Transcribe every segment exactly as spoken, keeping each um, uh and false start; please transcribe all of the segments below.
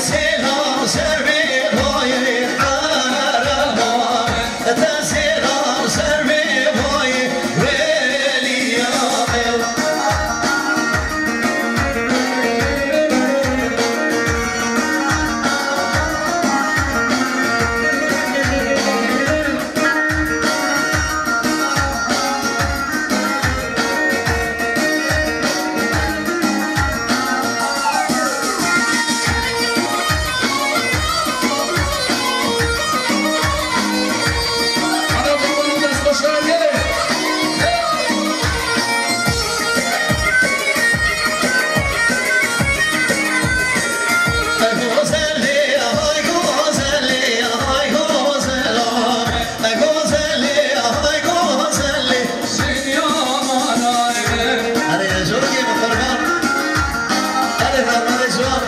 Selam ser vê bayê Ereba, te selam ser vê bayê Weliya. Erê, ez jorokê min qurban. Erê, erê, erê, ciwan.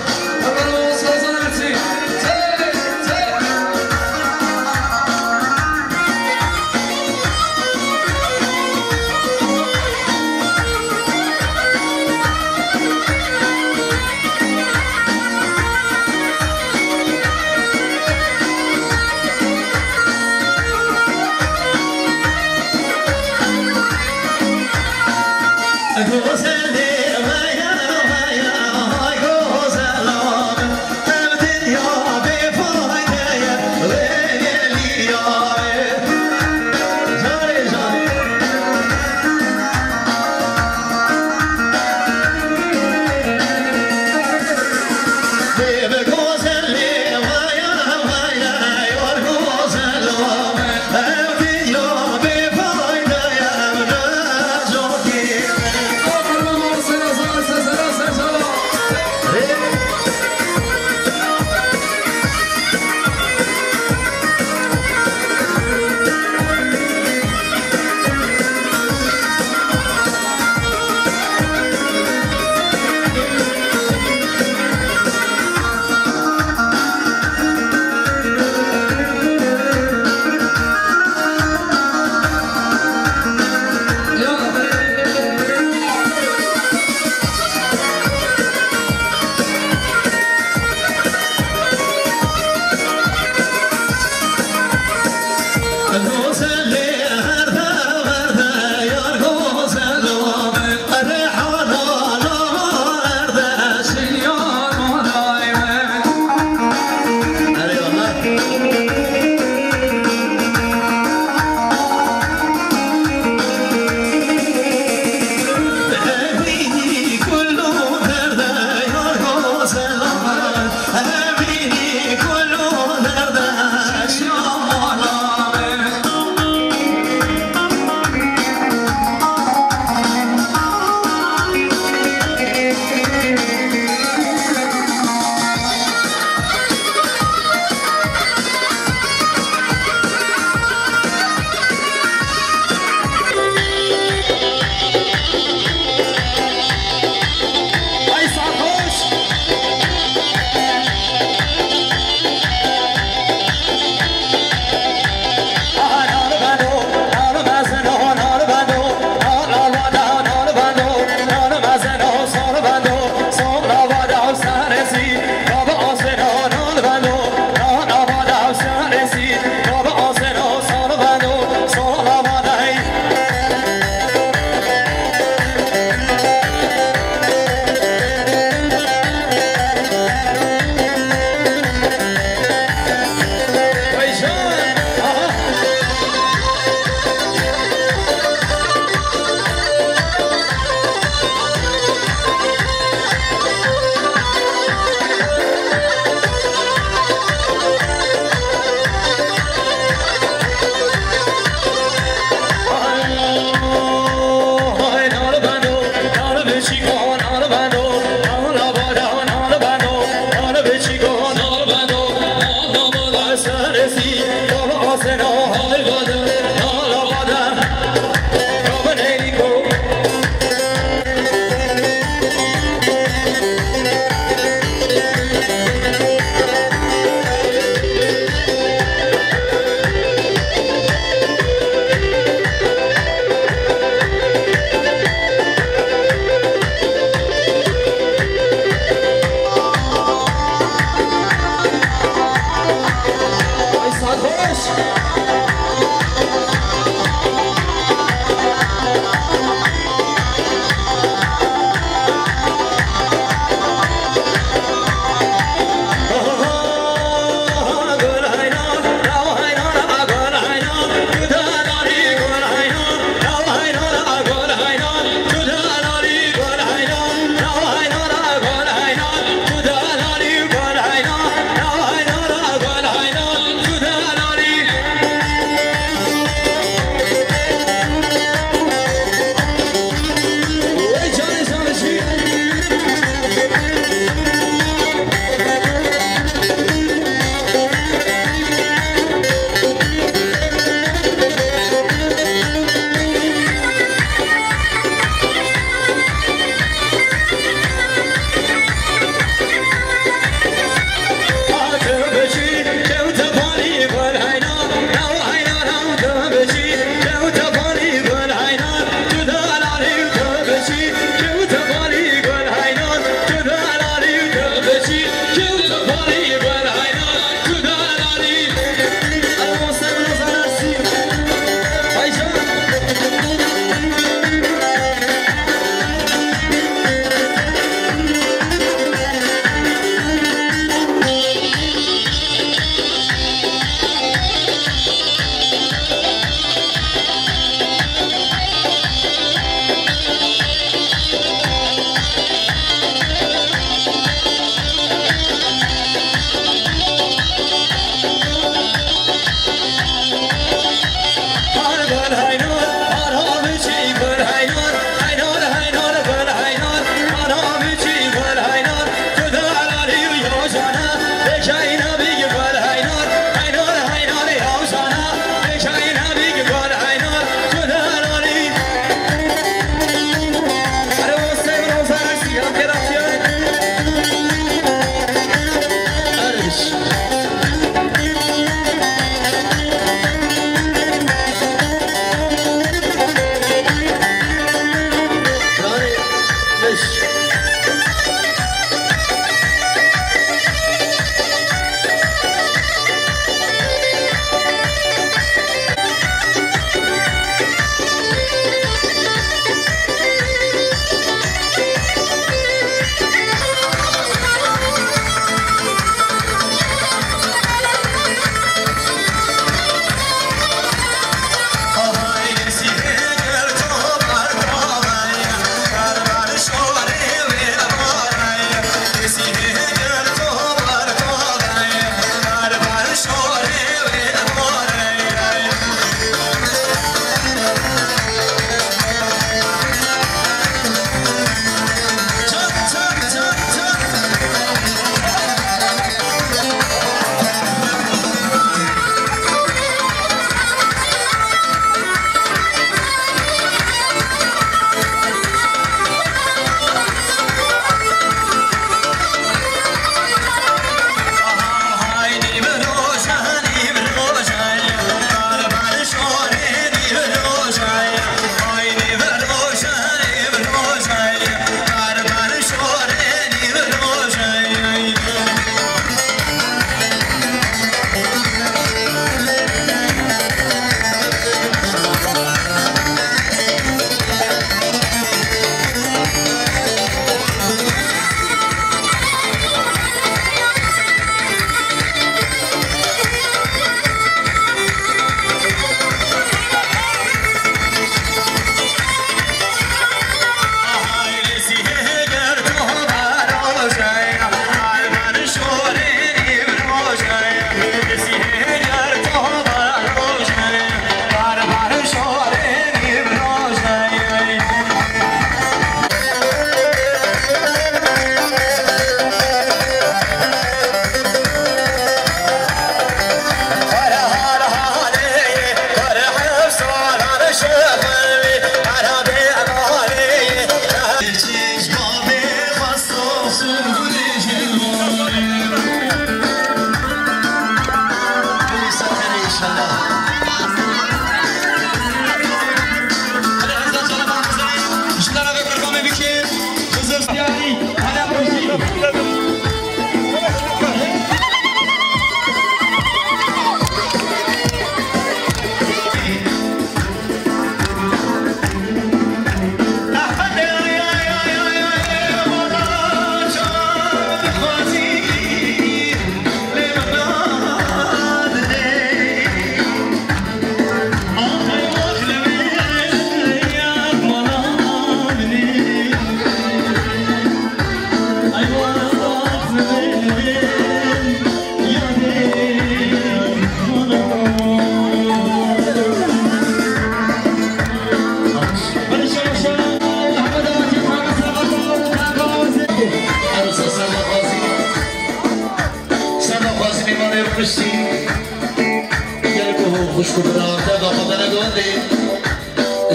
Xwişk û bira, te da xwe dene gondê.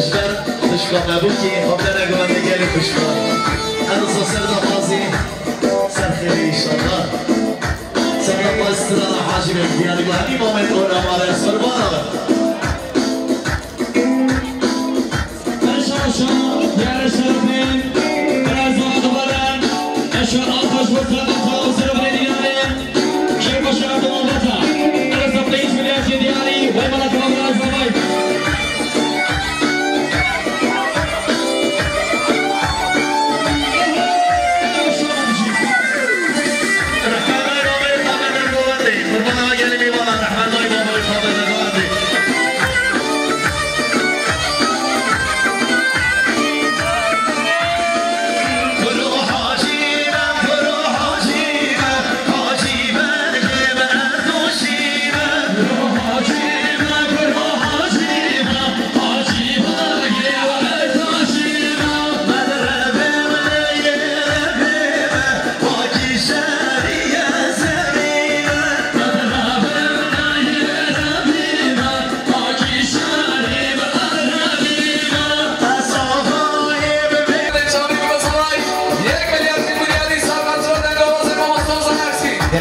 Ji ber xwişka me bûkê, xwe dene gondê gelê xwişka. Em ser daxwazî, ser xêrê înşallah. Ser daxwazî strana Hacî Bekdiyarî, Hemî Mamed Ora Mare, Surbana. Şaşa, diğer şerefin, biraz daha duvarın, eşe ataş vursa da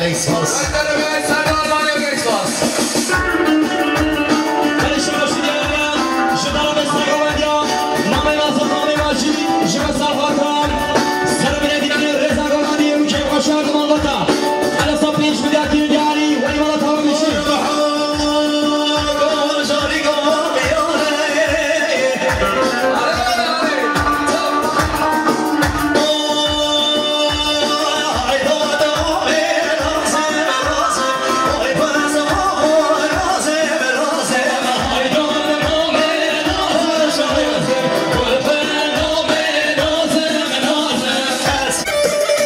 Gelek spas. Berê şebaşî diyariya, ji dara me sergovendiya, namê Nazim, namê Macî, ji me serhatan, sermine dînanê rêza govendî û kêfxweşiya guman vata. Elasa pênc milyar dîn diyarî, welî mala tamam biçî.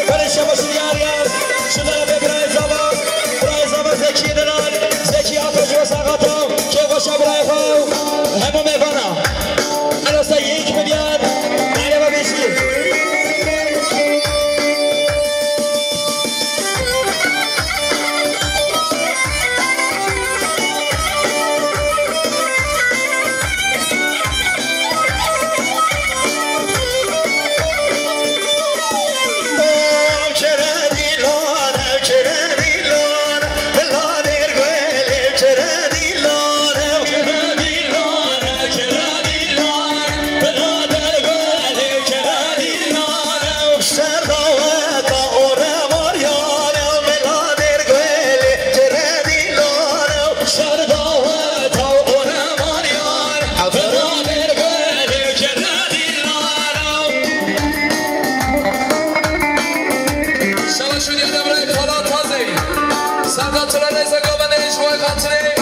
Belê şebaşî diyar ye, ji dara vê birayê zava, birayê zava Zekiyê Delal, Zekî Ato ji we serhatan, kêfxweşa birayê xwe û hemû mêvana. Elasa yek milyar, naynê me bêjî. Şebaşî diyar ye birayê Polat Tazey. Serhatan rêza govendê ji we xatirê.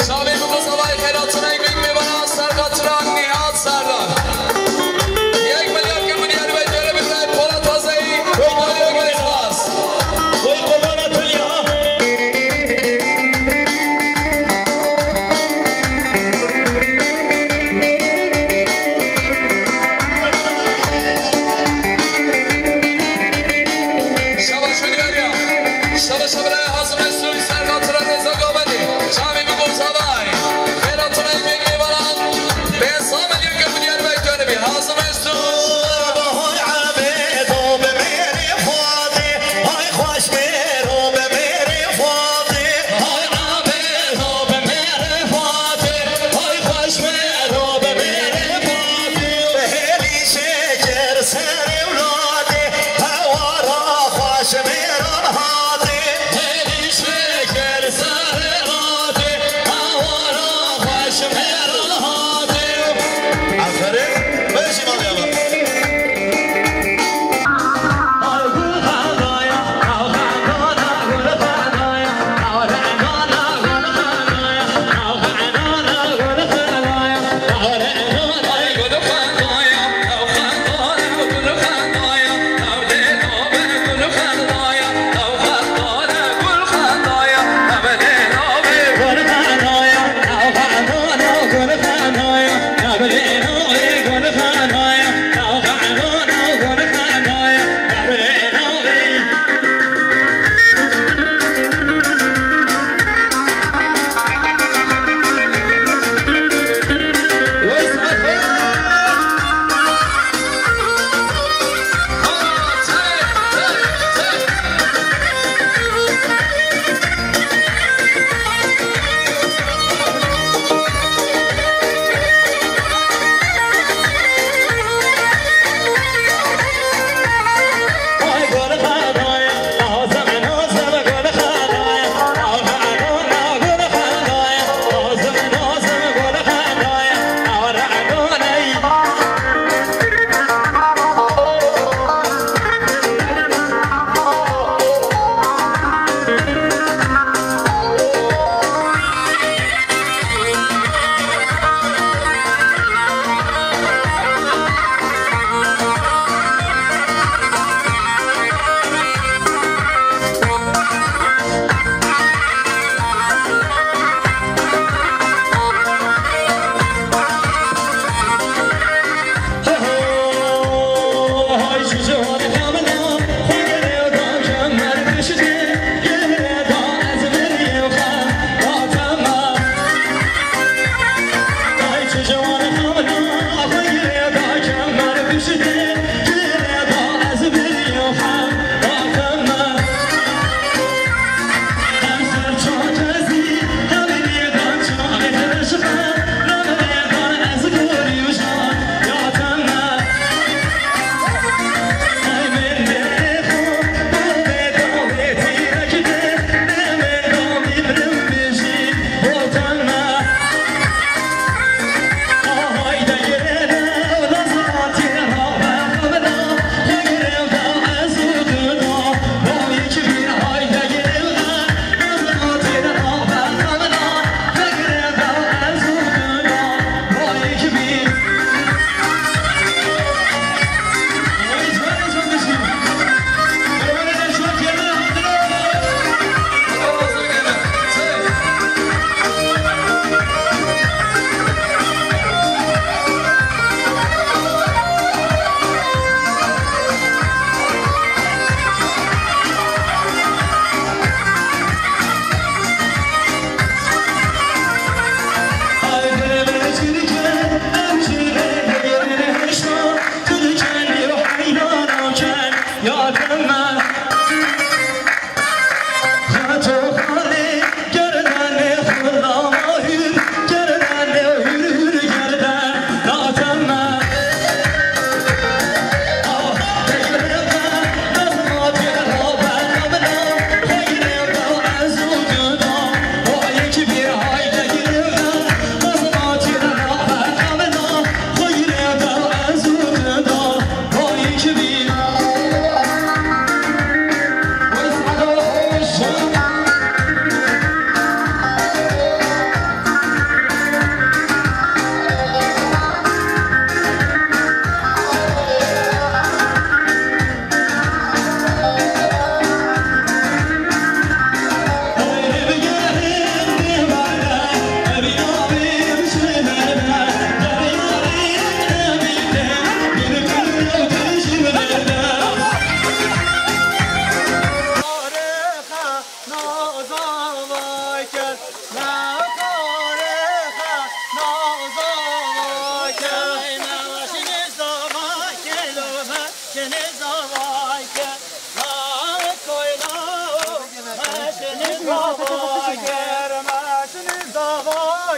Şamî bi Mustafayê xeyratine yek mêvana serhatan Nihat Serdar. Yek milyar kir bi diyar ve diyar ve birayê Polat Tazey. Yek milyar kir spas. Oy qurbana Tulya. Şebaşî diyar ye. Şebaşî birayê Hazim Mesut, serhatan rêza govendê. Şamî bi Mustafayê. Xeyratine yek mêvana. Pênc sed milyar kir bi diyar ve diyar ve Hazim Mesut.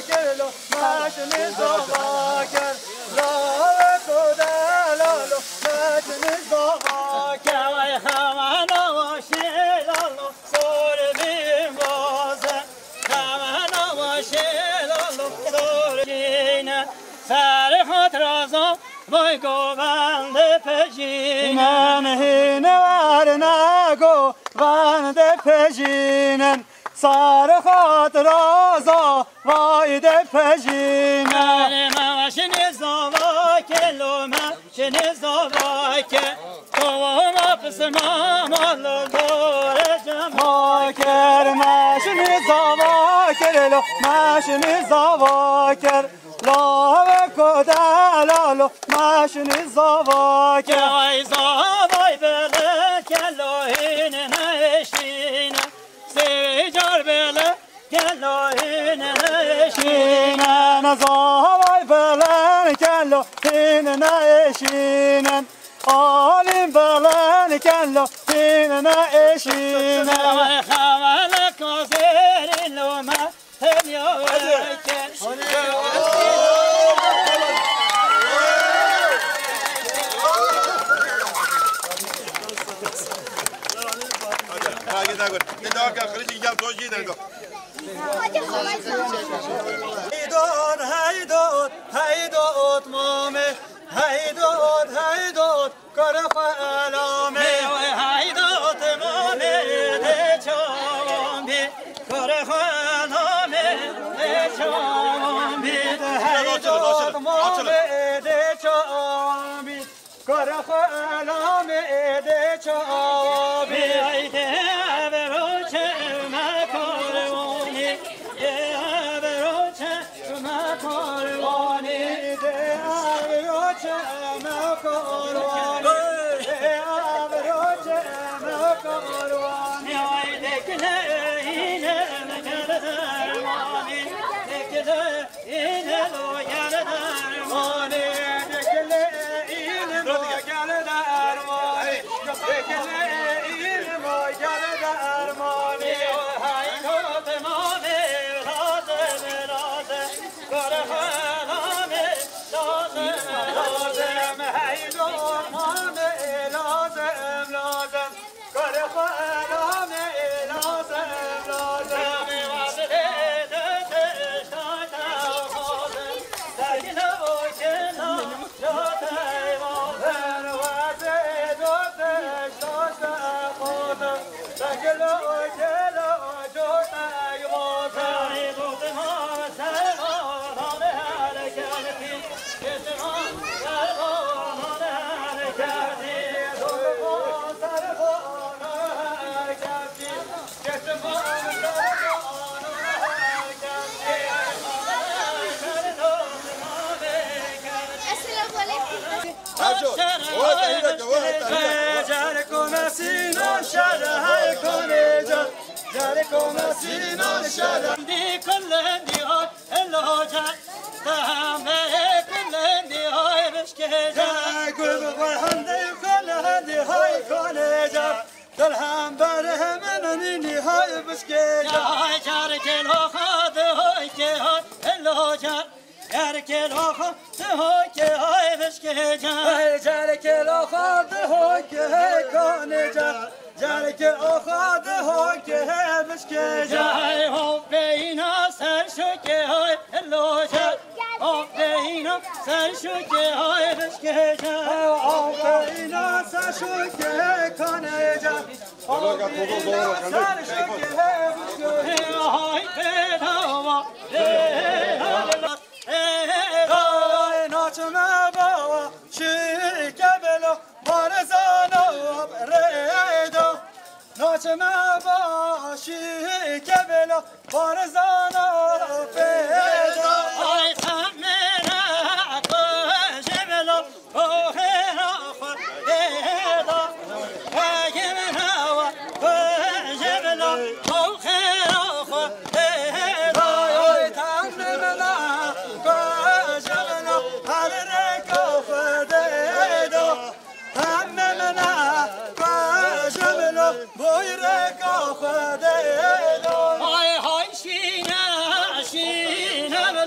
Kelo, meşini zava ker, laweko delalo, meşini zava ker. Ay xemana waşelalo, sorbin boze. Xemana waşelalo, sorbine. Serhat raza, vay govende pejine. Hine werne govende pejine. Sar xatira zavayî de pejîne. Erê me şinî zava ke, lo me şinî zava ke. Kovama pisma mal dore cem. Ma ker me şinî zava ker, lo me şinî zava ker. Laweko delalo me şinî zava ker. Ay zavay bele ke, lo hîne neşîne. Sê car bele gelo hîne eşîne. Şîne ne zavay belen gelo hîne eşîne. Alîm belen gelo hîne eşîne. Xemele kozerî lome tenya weke. Hadi, hadi, hadi. Ne daha kadar kırıcı gel, doji de. Heydot, heydot, heydot mame, heydot, heydot, kara xwe elame. Heydot mame, de çawan bi, kara xwe elame, de çawan bi. Heydot mame, de çawan bi. Kara xwe elamê êdê çawa bî. Ey dê eve roçe me karwanî, dê eve roçe me karwanî, dê eve roçe me karwanî, dê eve roçe me karwanî. Ey dekle îne me gel dermanî, dekle Îne lo gel dermanê, dekle îne lo gel dermanê, dekle îne lo gel dermanê. Hay lo temamê, lazim, lazim, kar xelamê, lazim, lazim, hay lo temamê, lazim, lazim. Kare xwe elamê lazim, lazim. Wazirê de tişta te xwazim. Tekne o kena ya te wazim. Wazirê de tişta te xwazim. Tekne o kena ya te wazim. Ay dost ma servan hareketi. Esselamu aleykum. Careko mesîno şer hay konê can. Careko mesîno şer. Di kullendî hat. Elo can, te hemê kullendî hay bişkê can. Gul bi xwe hemdê kullendî hay konê can. Dil hember hemen nînî hay bişkê can. Ay car kelo xwe di hoykê hay, elo can. Car kelo xwe di hoykê hay bişkê can. Ay car kelo xwe di hoykê hay konê can. Careke oxa di hoke he bişke. Cay ho beyna ser şoke hay loca. Ho beyna ser şoke hay bişke. Ho beyna ser şoke kane ca. Ho beyna ser şoke he bişke. Hay bedava. Hey, hey, hey. Naçme bawa şike belo. Barzana rêda, naçme başî kebela, barzana pêda. Ay xemêne xwe jebela, oxêra xwe dêda. Xemêne xwe jebela, oxêra xwe dêda. Ay temne mena xwe jebela, her rêka xwe dêda. Hemê min e, xwe ji min e, boyreka Xwedê lo. Hay hay şîne, şîne.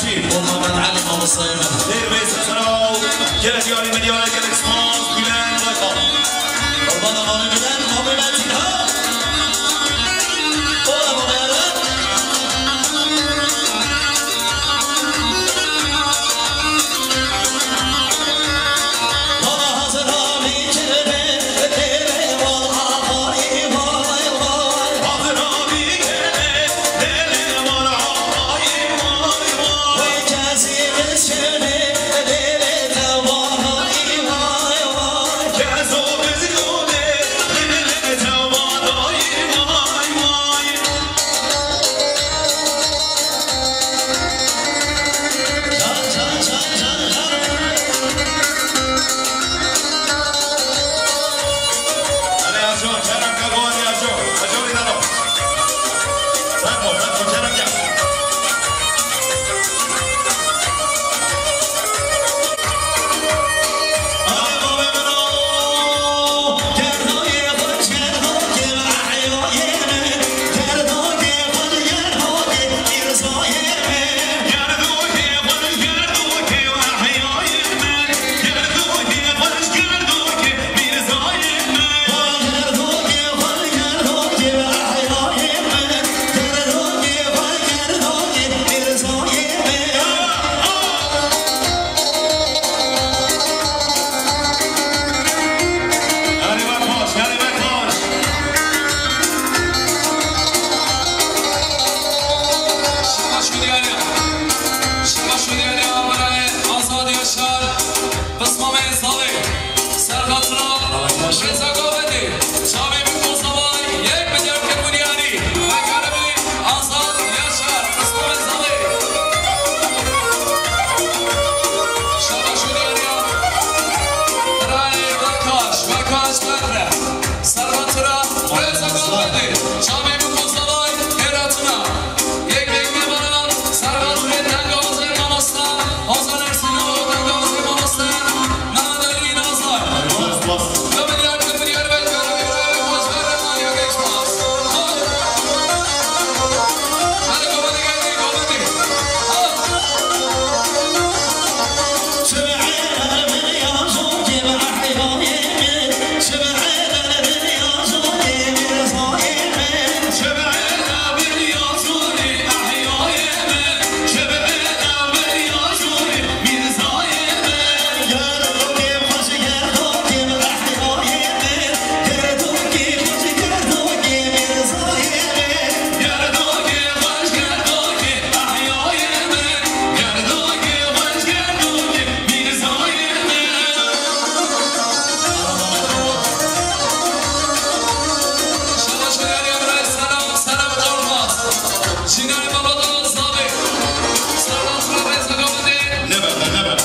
Qurban Elî mamoste. Dêr bê sesera û gelek yarî milyarê gelek spas Bülent Baykan. Qurbana mamê Bülent, mamê Metin ha. Ola mamê Erben. Şima şûdiyariya, şima şûdiyariya, birayê Azad Yaşar, Pismamê Zalê, Serxatira, Rêza Govendê, çavê min Kozavay, yek milyar kir bûniyarî, Mekaribî, Azad Yaşar, Pismamê Zalê. Şaba şûdiyariya, birayê Wekaş, Wekaş Bedre. Serbatira Rêza Govendê, çavê min Kozavay, hêratina. Yek yek nêvaran, serbatirê dengawazê mamosta Ozan Ersin û dengawazê mamoste Mehmet Alî Nazar. Spas, spas. Govendê, Govendê, Govendê, Govendê, Govendê, Govendê, Govendê. Neberde, neberde.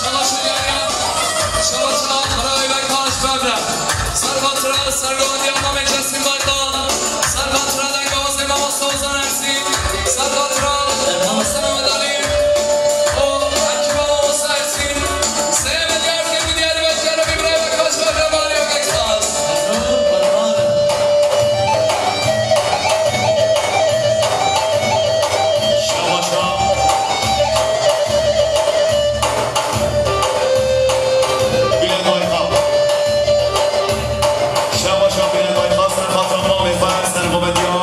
Şabaş Hülya'ya, şabaşına Karaoy ve Kaş Böbre. Serbatira, Sergovendiya Mamê Cesim Baykan. Serbatira, Dengawazê Mamosta Ozan Ersin. Serbatira, Mamosta Mehmet Ali. O, Hakim Mamosta Ersin. Sê milyar kir bûniyarî ve keremî birayê ve Kaş Böbre Mario Keksan. Şabaşa. Bülent Aykan. Şabaşa Bülent Aykan, ser xatira mamê xwe, ser xwe vediya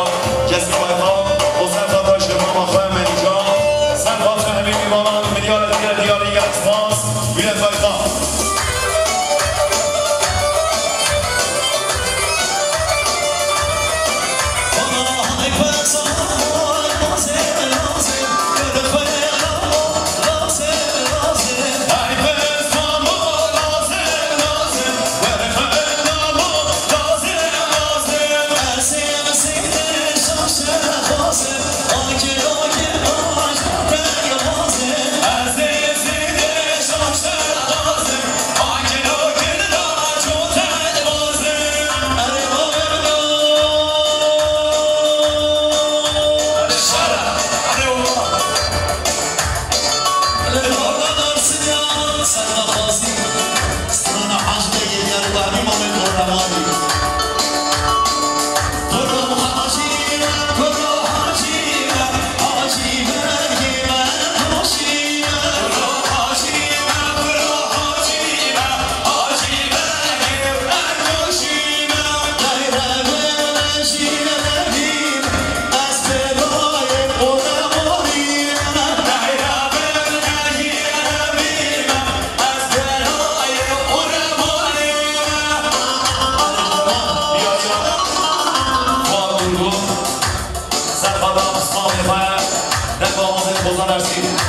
Cesim Aykan, û ser xatira ji mama xwe Melîka, ser xatira hemî mêvanan, milyar diyar diyarî ya spas, Bülent Aykan.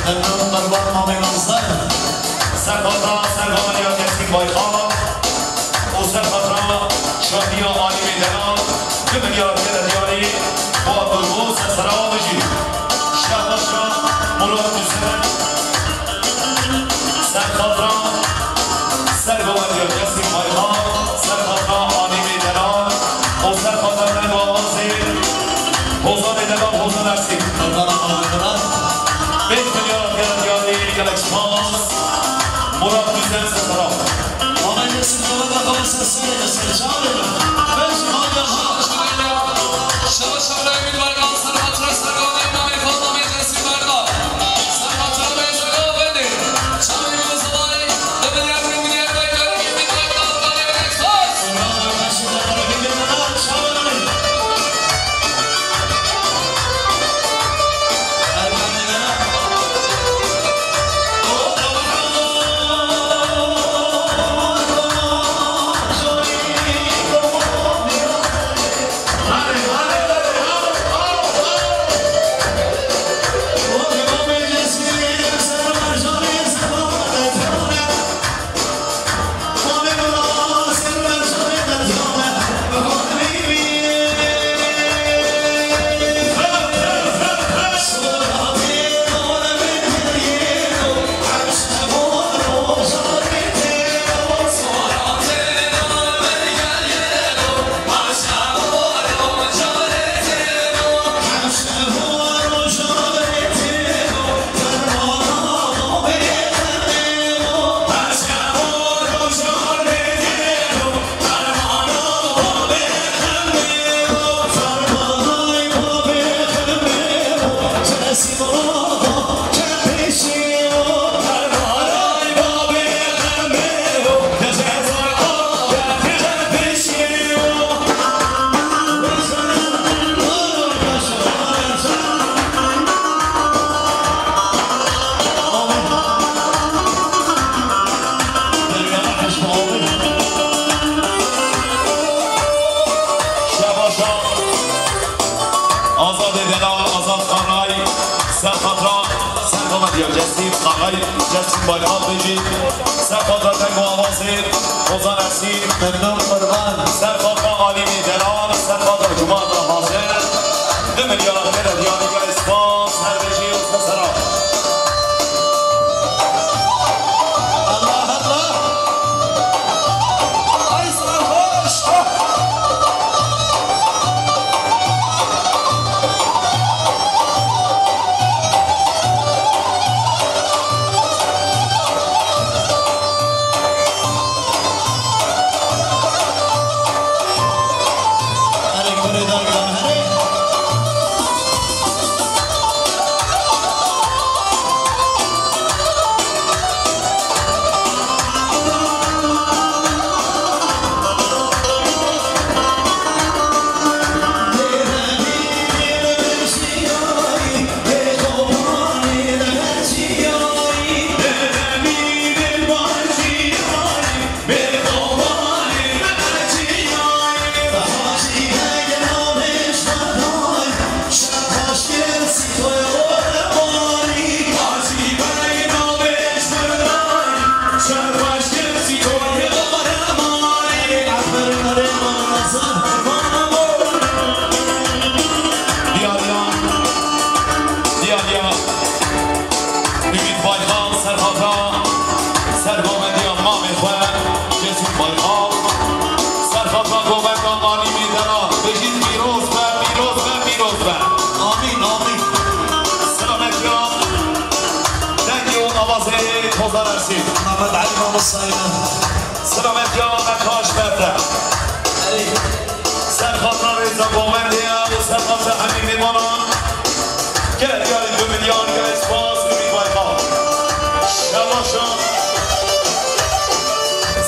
Memnun, qurban, mamê Nazan. Ser xatira Serva Meriya Kesîk Bayxal û ser xatira Şahiya Alîmê Delal, du milyar têre diyarî, bu Abdulbo ser xatira bijî. Şehbaşa Murat Güzel. Ser xatira Sergo Meriya Kesîk Bayxal, ser xatira Alîmê Delal û ser xatira Deng û Awazê Hozanê Delal, Hozan Ersî. Qurban, qurban. Pênc milyar têre diyarî, gelek spas. Murat Güzel, ser xatira. Ahmet Yusuf, Murat Akın, ser serê, ser çavê. Beş milyar. Şaba, şaba, Ümit Baykan, ser xatira Sergo Meriya Kesîk Bayxal. Şebaşa Azadê Delal, Azad Karay, ser xatira Sergo Meriya Kesîk Karay, Kesîk Bayxal bêjî, ser xatira Deng û Awazê Hozan Ersî, memnun, qurban. Ser xatira Alîmê Delal, ser xatira Cuma Hazir, du milyar têre diyarî, gelek spas, her bijî û ser sera. Allah Allah. Ay, sarhoş. Erê kurê dagda me herê. Diyariya, diyariya. Ümit Baykan, ser xatira sergovendiya mamê xwe, Cesur Baykan, ser xatira govenda Alîmê Delal, bêjît pîroz be, pîroz be, pîroz be. Amîn, amîn. Selametiya dengê û awazê Hozan Ersî. Mehmet Ali mamostayê me. Selametiya Mekaş Berde. Erê. Ser xatira rêza govendê ye û ser xatira hemî mêvanan. Gelek diyarî du milyan, gelek spas, Ümît Baykan. Şebaşa.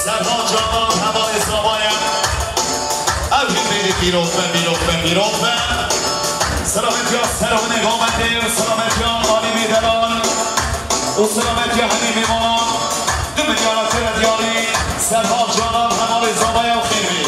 Serhan Canan, hevalê Zava ye. Ew jî bêjî pîroz be, pîroz be, pîroz be. Selametiya serhonê govendê û selametiya Alîmê Delal û selametiya hemî mêvanan. Du milyara têre diyarî Serhan Canan hevalê Zavaya û xêr bê.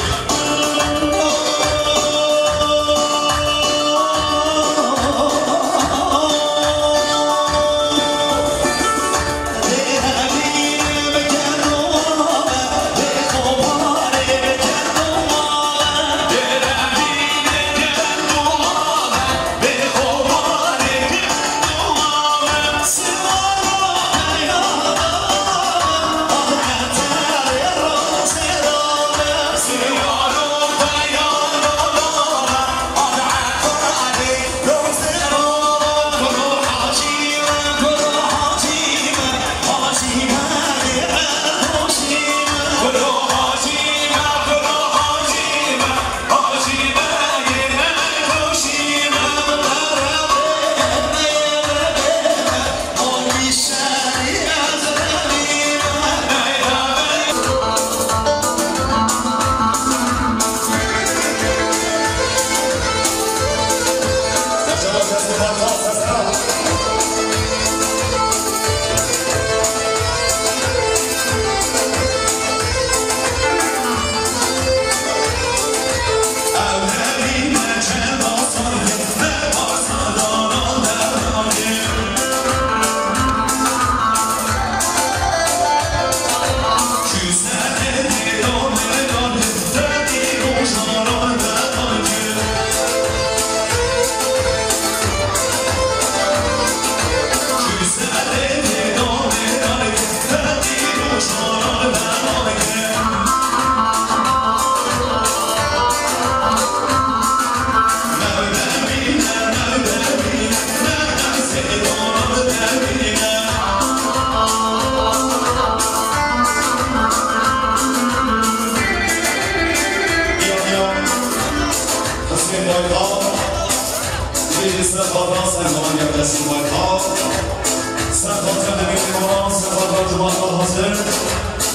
Cuma hazır.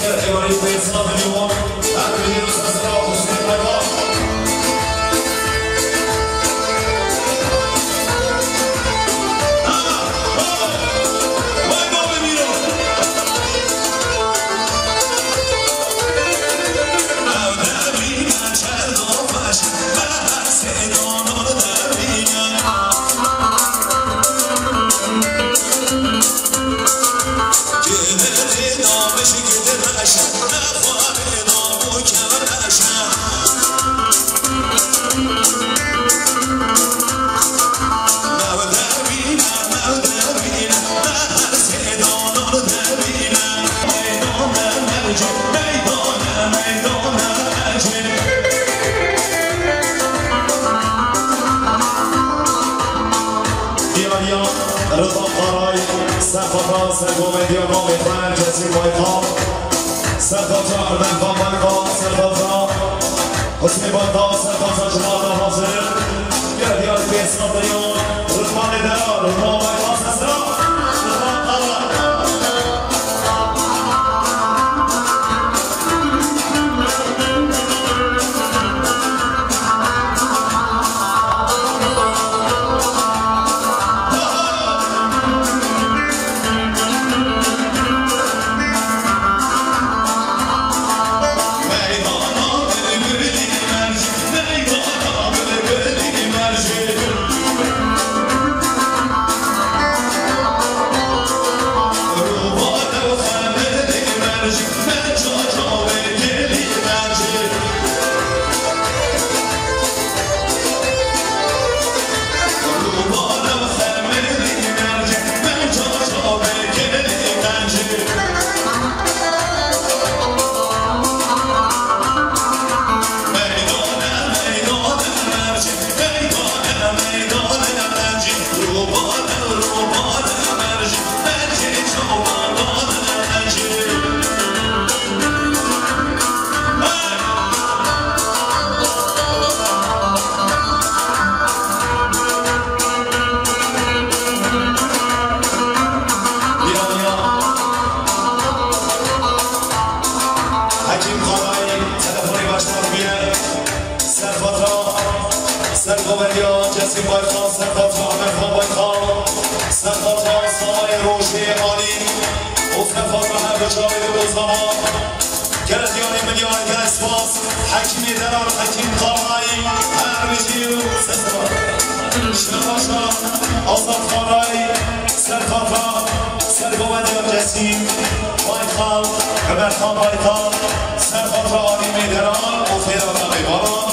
Gel, Evarî Bey, sağ milyon. Her milyon sesine alkışlayın. Diyariya Rıza Karay, Serfata, Sergo Medya, Mamê Xen, Cesîr Baykal, Serfata, Ermen Xan Baykal, Serfata, Hüseyin Baykal, Serfata, Cumata hazır. Gel, gel, pês Adrian, Rıdvan Edera, Rıdvan Baykal, Sesra, Rıdvan Karay. Hekîm Xanayî telefonê başlar bûye. Serfata, Sergoveriya Cesîm Baykal, Serfata Ahmet Xan Baykal, Serfata Samayê Rojê Alî û Serfata her bi çavê bi Bozlama. Gere diyanê min ya gere spas. Hekîmê Derar, Hekîm Xanayî, her bijî û sesra. Şebaşa Azad Xanayî, Serfata, Sergoveriya Cesîm Baykal, Ömer Xan Baykal, Serfata Alîmê Derar û Xêra Xanê Baran.